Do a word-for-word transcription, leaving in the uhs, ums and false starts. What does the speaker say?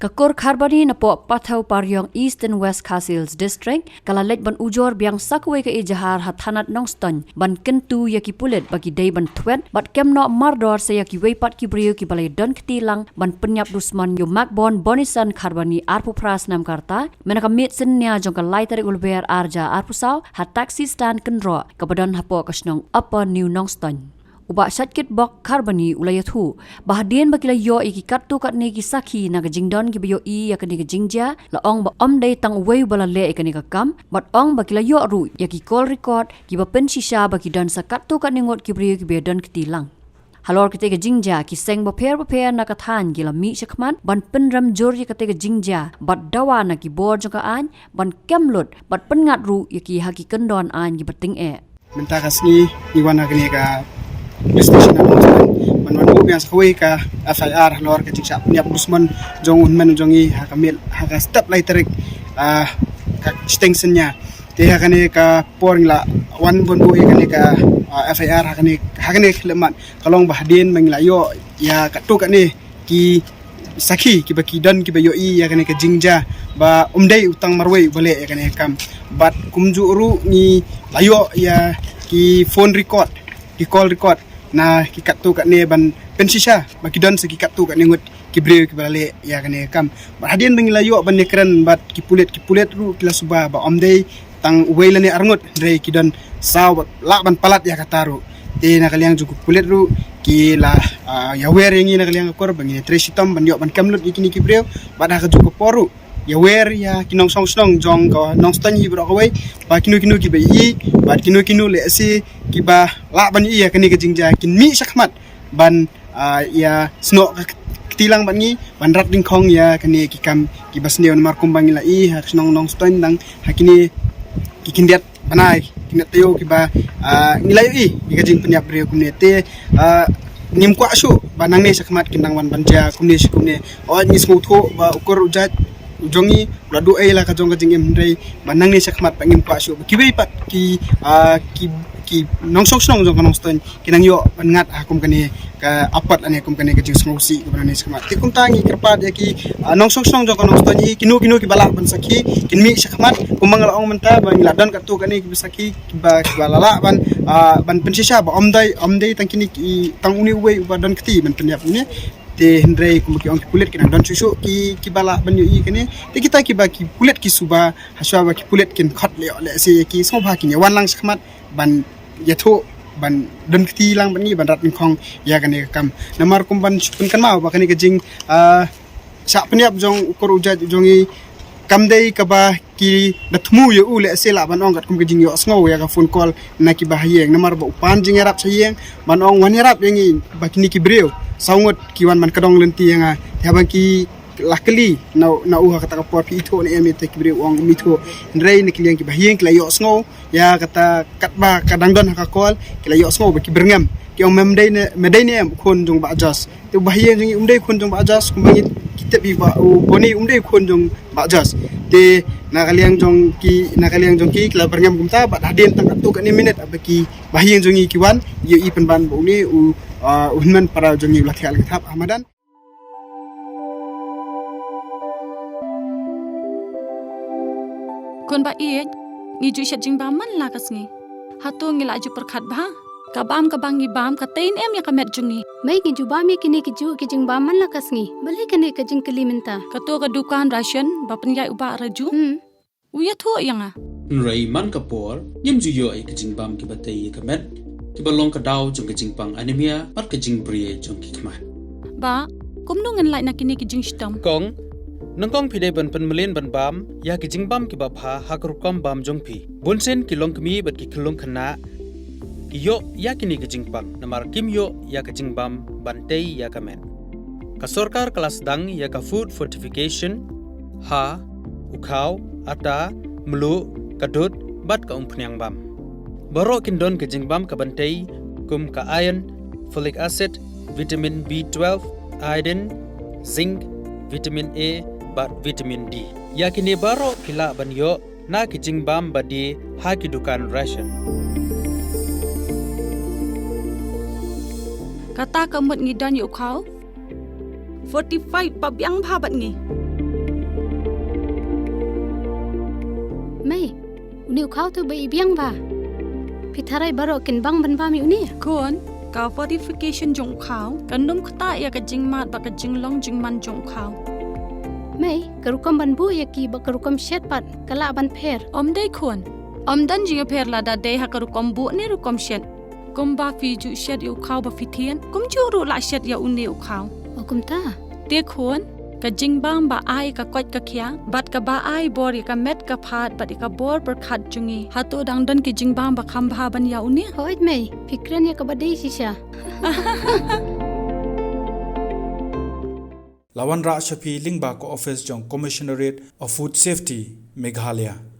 Ka Kur Kharbani napoh Pathau Pariong, Eastern West Khasi Hills District, ka la leit ban ujor biang sa kawei ka ejahar ha thanat Nongstoiñ ban kyntu ïa ki pulit ba ki dei ban thwet bad kem noh mardor sa ïa kiwei pat ki briew kiba la ïadon kti lang ban pynïap dusmon ïa u Makbon Bonison Kharbani, arphew phra snem ka rta, mynta ka miet synñia jong ka lai tarik u Lber arhajar arphew saw ha taxi stand kynroh kaba don hapoh ka shnong Upper New Nongstoiñ. U Bah Shatkitbok Kharbani u la ïathuh ba hadien ba ki la ïoh ïa ki katto katne ki sakhi na ka jingdon kiba ïohi ïa kane ka jingjia, la ong ba ym dei tang uwei uba la leh ïa kane ka kam, bad ong ba ki la ïoh ruh ïa ki call record kiba pynshisha ba ki don sa katto katne ngut ki briew kiba ïadon kti lang. Halor kata ka jingjia, ki seng bapher bapher na ka thaiñ ki la mih shakhmat ban pynrem jur ïa kata ka jingjia bad dawa na ki bor jong ka aiñ ban kem lut bad pynngat ruh ïa ki ha ki kyndon aiñ kiba tyngeh. Mynta ka sngi ngi wan ha kane ka police station ha Nongstoiñ ban wan buh biang sa kawei ka F I R halor ka jingshah pynïap dusmon jong u hynmen jong ngi ha ka miet, ha ka step lai tarik, ah, ka shiteng synñia. Te ha kane ka por ngi la wan ban buh ïa kane ka, ah, F I R ha kane, ha kane ka khyllipmat, ka long ba hadien ba ngi la ïoh ïa katto katne ki sakhi kiba ki don kiba ïohi ïa kane ka jingjia ba ym dei u tang marwei uba leh ïa kane ka kam. Bad kumjuh ruh ngi la ïoh ïa ki phone record, ki call record na ki katto katne ban pynshisha ba ki don sa ki katto katne ngut ki briew kiba la leh ïa kane ka kam. Bad hadien ba ngi la ïoh ban ïakren bad ki pulit, ki pulit ruh ki la suba ba ym dei tang uwei lane arngut, hynrei ki don saw bad lah ban palat ïa kata ruh. Te na ka liang jong ki pulit ruh ki la, ah, ïawer ïa ngi na ka liang ka kur ba ngin ïatrei shitom ban ïoh ban kem lut ïa kine ki briew. Bad ha kajuh ka por ruh ïawer ïa ki nongshong shnong jong ka Nongstoiñ hi baroh kawei ba kino kino kiba ïohi bad kino kino lehse kiba lah ban ïohi ïa kane ka jingjia kin mih shakhmat ban, ah, ïasnoh ka kti lang bad ngi ban rat dyngkhong ïa kane ki kam kiba sniew, namar kumba ngi la i ha ka shnong Nongstoiñ dang ha kine ki khyndiat bnai, khyndiat taïew kiba, ah, ngi la ïohi ïa ka jingpynïap briew kumne. Te, ah, ngim kwah shuh ba nangne shakhmat kin dang wan ban jia kumne shi kumne. Hooid ngi sngewthuh ba u kur u jait u jong ngi u la duh ei la ka jong ka jingim, hynrei ba nangne shakhmat ba ngim kwah shuh ba kiwei pat ki, ah, ki, ki nongshong shnong jong ka Nongstoiñ ki nang ïoh ban ngat ha kum kane ka apot lane kum kane ka jingsngewsih kaba nangne shakhmat. Te kumta ngi kyrpad ïa ki, ah, nongshong shnong jong ka Nongstoiñ hi, kino kino kiba lah ban sakhi kin mih shakhmat, kumba nga la ong mynta ba ngi la don katto katne kiba sakhi kiba, kiba la lah ban, ah, ban pynshisha ba ym dei, ym dei tang kine ki, tang une uwei uba don kti ban pynïap une. Te hynrei kumba ki ong ki pulit ki nang don shuh shuh ki, kiba lah ban ïohi kane. Te kita kiba ki pulit ki suba, hashwa ba ki pulit kin khot leh, lehse ïa ki sngewbha kin ïa wan lang shakhmat ban ïathuh, ban don kti lang bad ngi ban rat nyngkong ïa kane ka kam. Namar kum ban shu pynkynmaw ba kane ka jing, ah, shah pynïap jong u kur u jait u jong ngi kam dei kaba ki da thmu ïa u, lehse lah ban ong katkum ka jingïohsngew ïa ka phone call na kiba ha ïing. Namar ba u pan jingïarap sha ïing ban ong wan ïarap ïa ngi ba kine ki briew saw ngut ki wan ban kdong lynti ïa nga. Te haba ki la kylli na, na u ha kata ka por, phi ithuh ne em ïa kita ki briew, u ong um ithuh. Hynrei na ki liang kiba ha ïing ki la ïohsngew ïa kata katba ka dang don ha ka call, ki la ïohsngew ba ki byrngem. Ki ong, me dei ne, me dei ne em u khun jong Bah Jos? Te u ba ha ïing jong ngi um dei u khun jong Bah Jos, kumba ngi, ki tip hi ba u Boni um dei u khun jong Bah Jos. Te na ka liang jong ki, na ka liang jong ki, ki la byrngem kumta bad hadien tang katto katne minit haba ki ba ha ïing jong ngi ki wan, ïohi pynban ba une u, ah, u hynmen para jong ngi u la thiah la ka thap ha madan. Khun ba ïeit, ngi ju shet jingbam man la ka sngi. Hato ngi la ju pyrkhat bha? Ka bam kaba ngi bam ka tei ne em ïa ka met jong ngi? Mei, ngi ju bam ïa kine ki juh ki jingbam man la ka sngi. Balei kane ka jingkylli mynta? Kato ka dukan ration ba pynïaid u Bah Raju. Hmm. U ïathuh ïa nga. Hynrei man ka por, ngim ju ïoh ïa ki jingbam kiba tei ïa ka met, kiba long ka daw jong ka jingpang anemia bad ka jingbri jong ki khmat. Bah, kumno ngin lait na kine ki jingshitom? Kong, nyngkong phi dei ban pynmlien ban bam ïa ki jingbam kiba bha ha ka rukom bam jong phi. Bunsien ki longkmie bad ki khyllung khynnah ki ïoh ïa kine ki jingpang namar kim ïoh ïa ka jingbam ban tei ïa ka met. Ka sorkar ka la sdang ïa ka food fortification ha u khaw, ata, mluh, ka dud bad ka umphniang bam. Baroh kin don ka jingbam kaban tei kum ka iron, folic acid, vitamin B twelve, iodine, zinc, vitamin A bad vitamin D. Ïa kine baroh phi lah ban ïoh na ki jingbam ba die ha ki dukan ration. Kata ka mut ngi don ïa u khaw fortified ba biang bha bad ngi. Uni u khaw te ba i biang ba. Phi tharai baroh kin bang ban bam ïa uni. Khun, ka fortification jong u khaw kan ym ktah ïa ka jingmad bad ka jinglong jingman jong u khaw. Mei, ka rukom ban buh ïa ki bad ka rukom shet pat ka lah ban pher. Ym dei khun. Ym don jingïapher lada dei ha ka rukom buh ne rukom shet. Kumba phi ju shet ïa u khaw ba phi thied, kumjuh ruh lah shet ïa une u khaw. O kumta. Te khun, ka jingbam ba ai ka koit ka khiah bad kaba ai bor ïa ka met ka phad bad ïa ka bor pyrkhat jong ngi, hato dang don ki jingbam ba kham bha ban ïa une? Hooid mei, phi kren ïa kaba dei shisha. La wanrah sha phi lyngba ka office jong Commissionerate of Food Safety, Meghalaya.